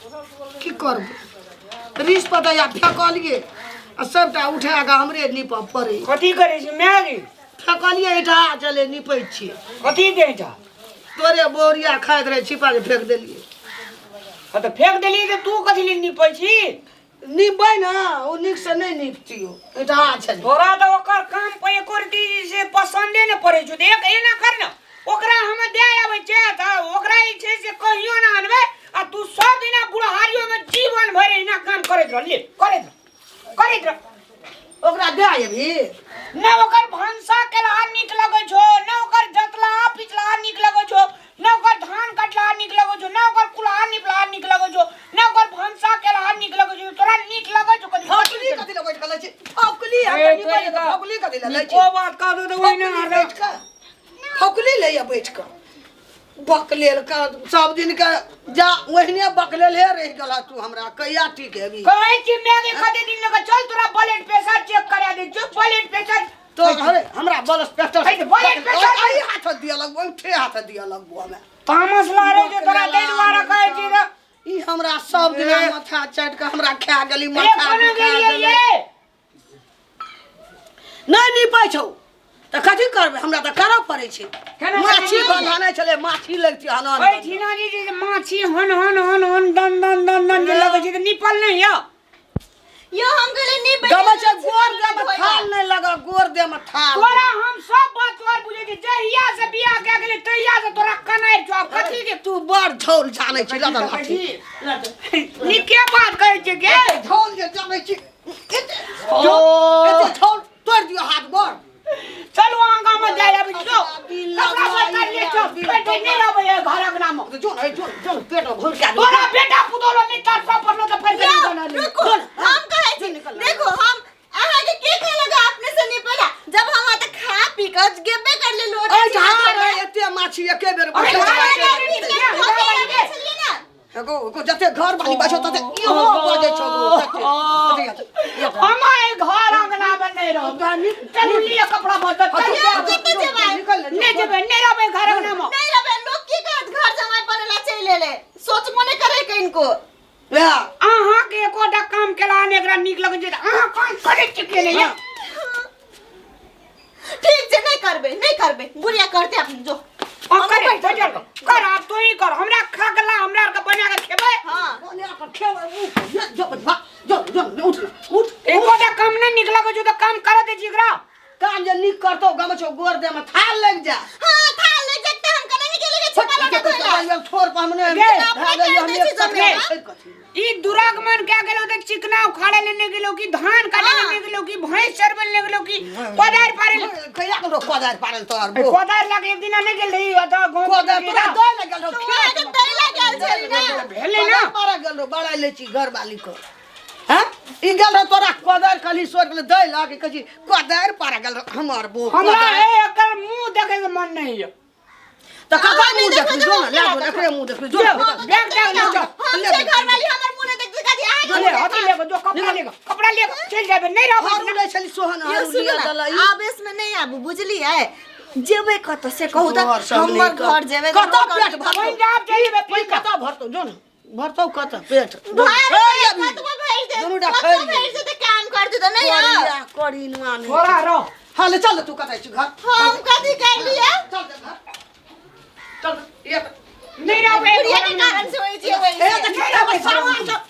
की करबै रिस पता या फेकलिए आ सबटा उठा कऽ हमरे नीपऽ पड़ै। कथी करै छी माय? फेकलिए ईटा चले नीपै छियै। कथी के ईटा? तोरे बोरिया खाइत रहै, छिपा के फेंक देलिए। हाँ तऽ फेंक देलियै तऽ तू कथी लेल नीपै छी? नीपबै ने, ओ नीकसँ नहि नीपतियो, ईटा छलै। तोरा तऽ ओकर काम पर एको रत्ती से पसन्दे ने पड़ै छौ। तऽ एक एना कर ने, ओकरा हम दे आबै छियै तऽ ओकरा जे छै से कहियो ना अनबै आ तू सब दिना बुढ़ारियो में जीवन भरि एहिना काम करैत रह। ले, करैत रह, करैत रह। ओकरा दे अयबही ने? ओकर भनसा केलहा नीक लगै छौ ने, ओकर जतलाहा पिचलाहा नीक लगै छौ ने, ओकर धान कटलाहा नीक लगै छौ ने, ओकर कुल्हा निपलाहा नीक लगै छौ ने, ओकर भनसा केलहा नीक लगै छौ? तोरा नीक लगै छौ कथी? फौकली कथी लए बैठ कऽ लै छी? फौकली हम ए, तऽ नीपै तोरी तऽ का- फौकली कथी लए लै छी? नीको बात कह दो तऽ ओहिना फौकली हरदम बैठ कऽ फौकली लैया बैठ कऽ बकलेल का सब दिन के जा ओहिने बकलेल हे रहि गेल। तू हमरा कहिया ठीक हेबी? कहै छी मैगी कते दिन लगे, चल तोरा ब्लड प्रेशर चेक करा दे जो, ब्लड प्रेशर। तो अरे हमरा बलस प्रेशर है तऽ ब्लड प्रेशर। आई हाथ दिया लगबो, उठे हाथ दिया लगबो हमे। तामस लारे जे तोरा, ताहि दुआरे कहै छी रे। ई हमरा सब दिन माथा चाटि कऽ हमरा खा गेली। ए, माथा कोना दुखा गेलियै गेलै। ये? नहि नीपै छौ तऽ कथी करबै? हमरा तऽ करऽ पड़ै छै। केना माछी करबै? बन्हानै छलै, माछी लगती हन। ओहि ठिना जे जे माछी हन हन हन हन दन दन दन दन जे लगै छै तऽ निपल नहि यऽ? यो हम कहले नहीं। गबै छै गोर देह में थाल नहि लगऽ, गोर देह में थाल। तोरा हम सब बात तोहर बुझै छी। जहिया से बियाह कए गेलै तहिया से तोरा कनाइ छौ। आब कथी के? तू बड़ झौल जानै छी, लऽ लाठी। नीके बात कहै छै गे। झौल जे जानै छी, ओ। एते झौल तोड़ि दियौ हाथ गोर। चलू अहाँ गाँव में जाय आबै छी। बिल कपड़ा बदल ले, चल। पेटे नहि रहबै एहि घर अंगना में। जो ने, जो जो पेट में घुर के आदमी। तोरा बेटा पुतोह नहि तर सब पड़लो तऽ फेर कनी बना ले। रुको, हम कहै छी, देखो हम अहाँ के के कहलक अपने से निपला, जब हम अहाँ खा पी के गेबे कर ले लोटे। ऐ झाड़ है, एते माछी एके बेर अरे बैठल झाड़ छै। है, एगो एगो जते घर वाली बैठो तते इहो बजै छौ तते। हम एहि घर अंगना में नहि रहब। चलू, लिअ कपड़ा बदल, चलू। कतऽ जेबै? नहि जेबै, नहि रहबै घर अंगना में। नहीं रहे, लोग की कहत, घर जमाई बनेला चलि एले, सोचबो नहीं करे के इनको। वएह अहाँके एकोटा काम केला ने एकरा नीक लगै छै तऽ अहाँ काम करै छी के नहि? ठीक छै, नहीं करबे, नहीं करबे, बुढ़िया करते अपने जो। आ करे, बैठल कर, आब तू ही कर। हमरा खा के ला, हमरा आरके बना के खेबै। हाँ। बना कऽ खेबै, उठ जो जो जो, उठ उठ। एकोटा काम नहि नीक लगै छै तऽ काम करऽ दै छी एकरा? काम जे नीक करतौ, गम छौ गोर देह में थाल लागि जा। हाँ, थाल ले जगते हम करेंगे के लेके छिपा लोटा धोइला। छोड़ पर हमने गे, भए गेलियै हम एक अपने सके कथी। ई दुरागमन कए गेलो तऽ चिकना उखाड़े ले नहि गेलो कि धान काटे ले नहि गेलो कि भैंस चरबै ले नहि गेलो कि कोदारि पारे ले? कहिया ककरो कोदारि पारल तोहर बो? कोदारि लए के एक दिना नहि गेल रही ओतऽ गाँव। कोदारि तोरा दै ले गेल रहो तो खेत। अहाँके दै ला गेल छली ना। भेलै ना। कोदारि पारऽ गेल रहो, बड़ाइ लै छी घरवाली के। हैं, ई गेल रहो तोरा कोदारि कहली सोर गेल दै लए कि कहै छी कोदारि पारऽ गेल रहो हमर बो। हमरा कोदारि। हे एकर मुंह देखे के मन नहीं है। तऽ ककर नहीं मुँह देखबै देखबी? तऽ जो ने हम लए केना जो ने, एकरे मुँह देखबी जो जो ने। बैग टैग ले जाओ। हम छै घरवाली, हमर मुँह नहि देखते कथी अहाँके ले मुँह हथी ले जो, कपड़ा ले, कपड़ा ले चल जाबे, नहीं रहबै। हरू लै छली सोहन यौ हरू सुनू लिअ ने, देलै। आवेश में नहीं आबू, बुझलियै? जेबै कतऽ से कहू तऽ? तोहर सब हमर नीक। घर जेबै तऽ कतऽ हमर पेट घर- भरतौ? पंजाब चलि जेबै, ई पंजाब। कतऽ भरतौ? जो ने भरतौ कतऽ पेट? भरि खैर दे, अभी। कतबो भरि दे, दुनू टा कतबो खैर भरि दे तऽ काम कर दे तऽ नहीं आउ। करिया करी नुआ नहीं। थोड़ा रहो। हाँ ले चल, तू कतऽ छी घर? हम कथी कर लियै? चल दे घर, चल ये। नहीं रहबै बुढ़िया घर के अंगना कारण से होइ छै वही ए से। तऽ खेत सामान सब।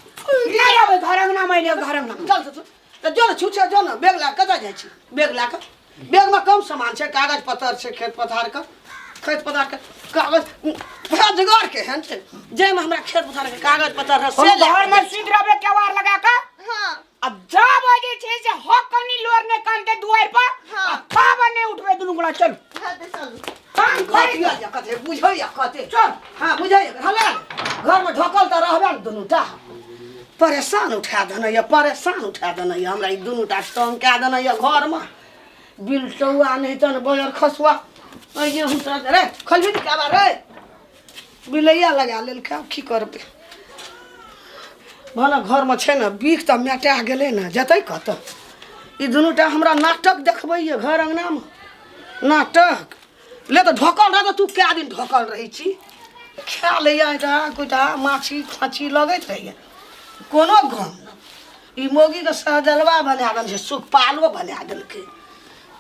नहीं रहबै घर अंगना में, नहीं घर अंगना में। चल चल तऽ जो ने छुछे जो ने, बैग लए कऽ कतऽ जाइ छी? बैग लए कऽ, बैगमे कम सामान छै? कागज पत्तर छै खेत पथारके, खेत पथारके कागज रोजगार के एहन छै जाहिमे हमरा खेत पथारके कागज पत्तर रहै, से हम लए घर कऽ में जाइ छी। सुति रहबै केवाड़ लगा के। हाँ। आ जब जे छै से हक कनी लोर नहि कानते दुआरि पर। हाँ। आ तब नहि उठबै दुनू गोला, चलू। हाँ तऽ चलू। काम करै। कथी या कथी बुझैया कथी? चल। हाँ बुझैया, हले घरमे ढकल तऽ रहबे ने। दुनू टा परेशान उठा देने यऽ, परेशान उठा देने यऽ हमरा। ई दुनू टा तंग कए देने यऽ घरमे, बिलटौआ नहि तन बजर खसुआ। अइये हम तऽ रे खोलबी ने केबाड़ रे, बिलैया लगा लेलकै। आब की करबै? भने घरमे छै ने बिख तऽ मेटा गेलै ने, जेतै कतऽ? ई दुनू टा हमरा नाटक देखबैए घर अङ्गनामे नाटक। ले तऽ ढकल रह, तऽ तू कए दिन ढकल रहै छी? खा लैए ऐँठा कुटा माछी खाँची लगैत रहैए कोनो गम नहि। ई मौगीके सहजलवा बना देने छै, सुखपालो बना देलकै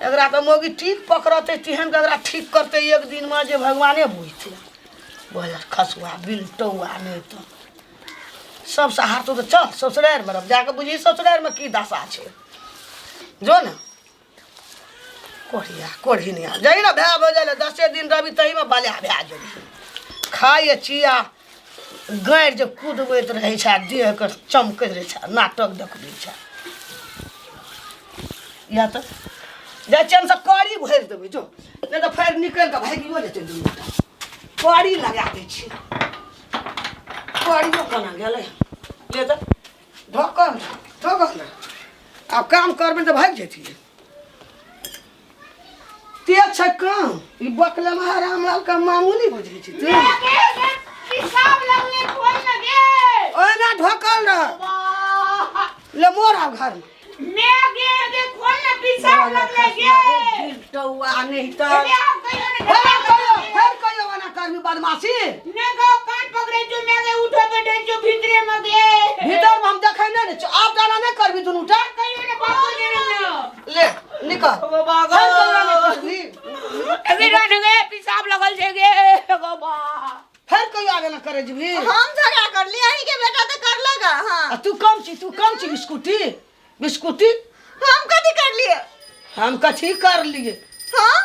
एकरा। तऽ मौगी ठीक पकड़तै तेहन के एकरा ठीक करतै एक दिनमे जे भगवाने बुझतै। बजर खसुआ बिलटौआ नहि तऽ सबसँ हाथो तऽ चल ससुरारिमे रह, जाकऽ बुझही ससुरारिमे की दशा छै। जो ने कोढ़िया कोढ़िनिया जही ने भए भऽ जाइ 10 दिन रवि तहीमे बला भए जेबही। खाइ चिया गाड़ि जे कुदबैत रहै छै आ देहके चमकैत रहै छै, नाटक देखबै छै। या तऽ जाइ छियनि से कड़ी भरि देबै, जो नहि तऽ फेर निकलि कऽ भागियो जेतै। दुनू टा कड़ी लगा दै छियै। कड़ियो कोना गेलै? ले तऽ ढकल ढकल। आब काम करबै तऽ भागि जैतियै। तेज छै काम ई बकलेमा रामलाल के मामूली बुझै छी तू? पिसाब लगले, खोल न गे। ओना ढकल रह। ले मोर आब घर में। मैं गे गे, खोल न, पिसाब लगले गे। टौआ नहीं तऽ अरे आप कहियो ने। फेर कहियो, फेर कहियो ओना करबी बदमाशी। ने गो कान पकड़े जो मैं गे, उठो बैठे जो भीतरे में गे। भीतर में हम देखै नहि ने छियौ। आब दाना नहि करबी दुनू टा। कहियो ने बाबू ने ने। ले निकल। बाबा। फेर कहियो नहि करबी। अभी रन गे, पिसाब लगल छै गे बाबा। फेर कहियो आगे ना करे जेबी। हम झगड़ा कर लिए? अहीं के बेटा तो कर लगा। हाँ। आ तू कम छी, तू कम छी? बिस्कुटी बिस्कुटी। हम कथी कर लिए? हम कथी कर लिए? हाँ।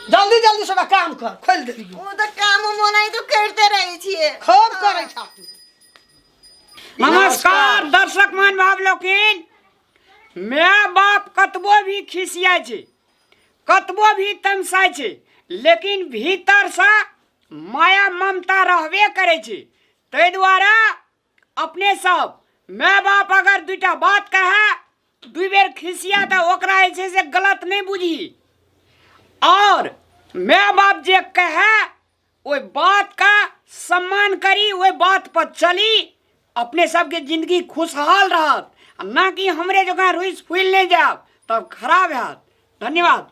जल्दी जल्दी सबटा काम कर, खोलि देलियौ। ओ तऽ काम मोनाई तो करते रहे छियै। खूब करै छा तू। नमस्कार दर्शक मान भाव लोकिन। माय बाप कतबो भी खिसियाइ छै, कतबो भी तमसाइ छै, लेकिन भीतरसँ माया ममता रहबे करै छै। ताहि दुआरे अपने सब माय बाप अगर दूटा बात कहै, दू बेर खिसिया, तऽ ओकरा जे छै से गलत नहि बुझी और माय बाप जे कहै ओहि बातके सम्मान करी, ओहि बात पर चली, अपने सबके जिंदगी खुशहाल रहत आ ना कि हमरे जकाँ रुसि फूलि नहि जायब तब खराब हैत। धन्यवाद।